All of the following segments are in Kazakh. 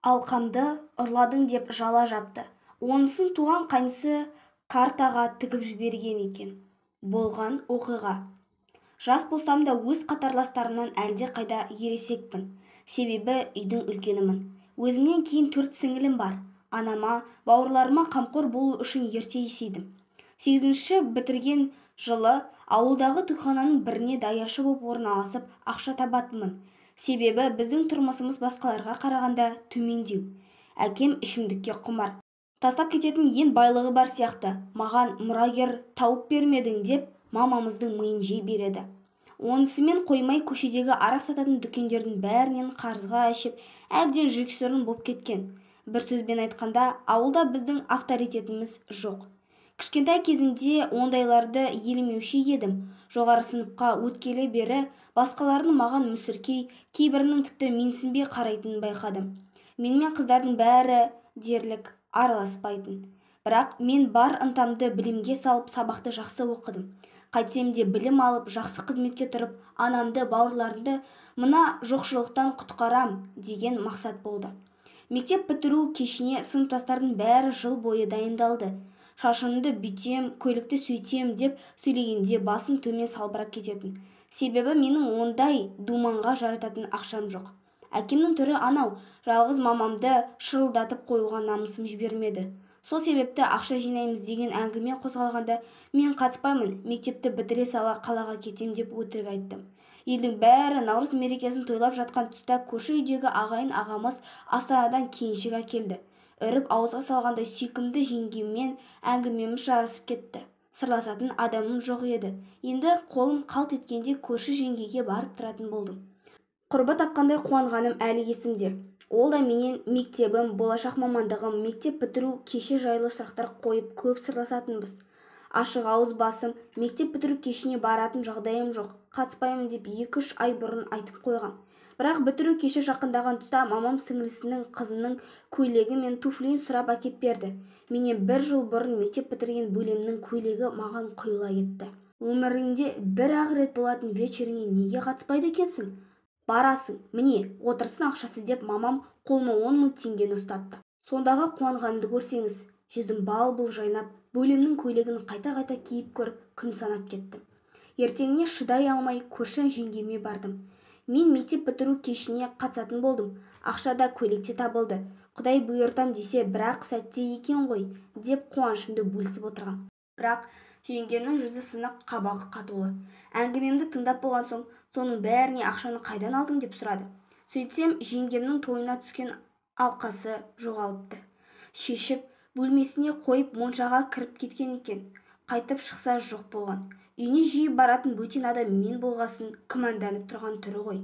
Алқамды ұрладың деп жала жапты. Онысын туған қайнысы картаға тігіп жіберген екен. Болған оқиға. Жас болсам да өз қатарластарымнан әлде қайда ересекпін. Себебі үйдің үлкенімін. Өзімнен кейін 4 сіңілім бар. Анама, бауырларыма қамқор болу үшін ерте есейдім. 8-ші бітірген жылы ауылдағы тойхананың біріне даяшы боп орналасып, ақша табатынмын. Себебі біздің тұрмысымыз басқаларға қарағанда төмендеу. Әкем ішімдікке құмар. Тастап кететін ең байлығы бар сияқты. Маған мұрагер тауып бермедің деп мамамыздың миын жей береді. Онысымен қоймай көшедегі арақ сататын дүкендердің бәрінен қарызға ішіп, әбден жексұрын боп кеткен. Бір сөзбен айтқанда, ауылда біздің авторитетіміз жоқ. Кішкентай кезімде ондайларды елемеуші едім. Жоғары сыныпқа өткелі бері басқалардың маған мүсіркей, кейбірінің тіпті менсінбей қарайтынын байқадым. Менімен қыздардың бәрі дерлік араласпайтын. Бірақ мен бар ынтамды білімге салып, сабақты жақсы оқыдым. Қайтсем де білім алып, жақсы қызметке тұрып, анамды, бауырларымды мына жоқшылықтан құтқарам деген мақсат болды. Мектеп бітіру кешіне сыныптастардың бәрі жыл бойы дайындалды. Шашымды бүйтем, көйлекті сөйтем деп сөйлегенде басым төмен салбырап кететін. Себебі менің ондай думанға жарататын ақшам жоқ. Әкемнің түрі анау, жалғыз мамамды шырылдатып қоюға намысым жібермеді. Сол себепті ақша жинаймыз деген әңгіме қозғалғанда мен қатыспаймын, мектепті бітіре сала қалаға кетем деп өтірік айттым. Елдің бәрі наурыз мерекесін тойлап жатқан тұста көрші үйдегі ағайын ағамыз Астанадан келіншек әкелді. Үріп ауызға салғандай сүйкімді жеңгеммен әңгімеміз жарысып кетті. Сырласатын адамым жоқ еді. Енді қолым қалт еткенде көрші жеңгеге барып тұратын болдым. Құрбы тапқандай қуанғаным әлі есімде. Ол да менен мектебім, болашақ мамандығым, мектеп бітіру кеші жайлы сұрақтар қойып көп сырласатынбыз. Ашық ауыз басым, мектеп бітіру кешіне баратын жағдайым жоқ, қатыспаймын деп 2-3 ай бұрын айтып қойғам. Бірақ бітіру кеші жақындаған тұста мамам сіңлісінің қызының көйлегі мен туфлиін сұрап әкеп берді. Менен бір жыл бұрын мектеп бітірген бөлемнің көйлегі маған құйыла кетті. Өміріңде бір-ақ рет болатын вечеріңе неге қатыспайды екенсің? Барасың, міне, отырсын ақшасы деп мамам қолыма 10 мың теңгені ұстатты. Сондағы қуанғанымды көрсеңіз, жүзім бал-бұл жайнап, бөлемнің көйлегін қайта-қайта киіп көріп, күн санап кеттім. Ертеңіне шыдай алмай көрші жеңгеме бардым. Мен мектеп бітіру кешіне қатысатын болдым. Ақша да көйлек те табылды. Құдай бұйыртам десе, бірақ сәтте екен ғой, деп қуанышымды бөлісіп отырғам. Бірақ жеңгемнің жүзі сынық, қабағы қатулы. Әңгімемді тыңдап болған соң, соның бәріне ақшаны қайдан алдың деп сұрады. Сөйтсем, жеңгемнің тойына түскен алқасы жоғалыпты. Шешіп, бөлмесіне қойып моншаға кіріп кеткен екен. Қайтып шықса жоқ болған. Үйіне жиі баратын бөтен адам мен болғасын күмәнданып тұрған түрі ғой.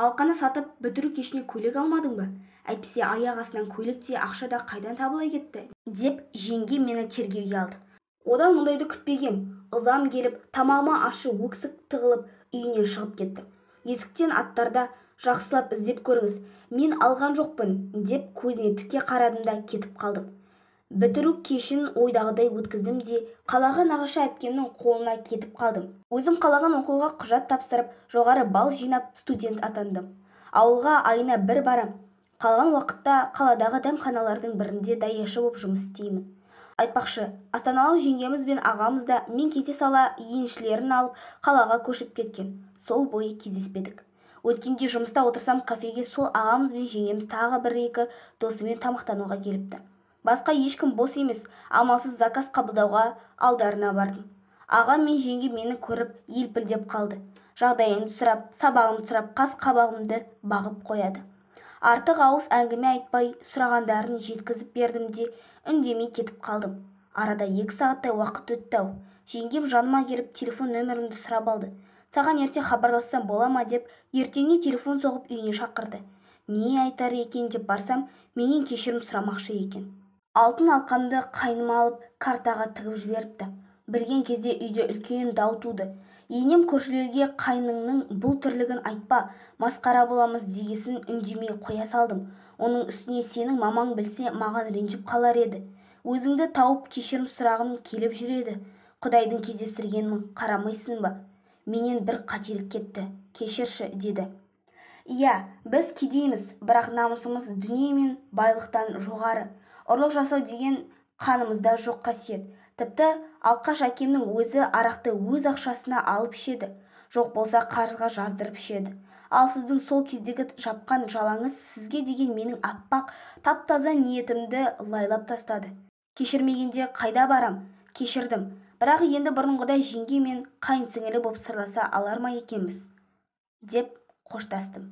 Алқаны сатып бітіру кешіне көйлек алмадың ба? Әйтпесе аяқ астынан көйлек те ақша да қайдан табыла кетті? Деп жеңге мені тергеуге алды. Одан мұндайды күтпегем. Ызам келіп, тамағыма ашы өксік тығылып үйінен шығып кетті. Есіктен аттарда жақсылап іздеп көріңіз, мен алған жоқпын деп көзіне тіке қарадым да кетіп қалдым. Бітіру кешін ойдағыдай өткіздім де қалаға нағашы әпкемнің қолына кетіп қалдым. Өзім қалаған оқуға құжат тапсырып, жоғары балл жинап студент атандым. Ауылға айына бір барам. Қалған уақытта қаладағы дәмханалардың бірінде даяшы боп жұмыс істеймін. Айтпақшы, астаналық жеңгеміз бен ағамыз да мен кете сала еншілерін алып қалаға көшіп кеткен. Сол бойы кездеспедік. Өткенде жұмыста отырсам кафеге сол ағамыз бен жеңгеміз тағы бір-екі досымен тамақтануға келіпті. Басқа ешкім бос емес, амалсыз заказ қабылдауға алдарына бардым. Ағам мен жеңгем мені көріп елпілдеп қалды. Жағдайымды сұрап, сабағымды сұрап, қас қабағымды бағып қояды. Артық ауыз әңгіме айтпай, сұрағандарын жеткізіп бердім де үндемей кетіп қалдым. Арада 2 сағаттай уақыт өтті-ау. Жеңгем жаныма келіп телефон нөмірімді сұрап алды. Саған ерте хабарлассам бола ма деп ертеңіне телефон соғып үйіне шақырды. Не айтар екен деп барсам, менен кешірім сұрамақшы екен. Алтын алқамды қайныма алып картаға тігіп жіберіпті. Білген кезде үйде үлкен дау туды. Енем көршілерге қайныңның бұл тірлігін айтпа, масқара боламыз дегесін үндемей қоя салдым. Оның үстіне сенің мамаң білсе маған ренжіп қалар еді. Өзіңді тауып кешірім сұрағым келіп жүреді. Құдайдың кездестіргенін қарамайсың ба? Менен бір қателік кетті. Кешірші, деді. Иә, біз кедейміз, бірақ намысымыз дүние мен байлықтан жоғары. Ұрлық жасау деген қанымызда жоқ қасиет. Тіпті алқаш әкемнің өзі арақты өз ақшасына алып ішеді, жоқ болса қарызға жаздырып ішеді. Ал сіздің сол кездегі жапқан жалаңыз сізге деген менің аппақ, тап-таза ниетімді лайлап тастады. Кешірмегенде қайда барам? Кешірдім. Бірақ енді бұрынғыдай жеңге мен қайын сіңілі боп сырласа алар ма екенбіз? Деп қоштастым.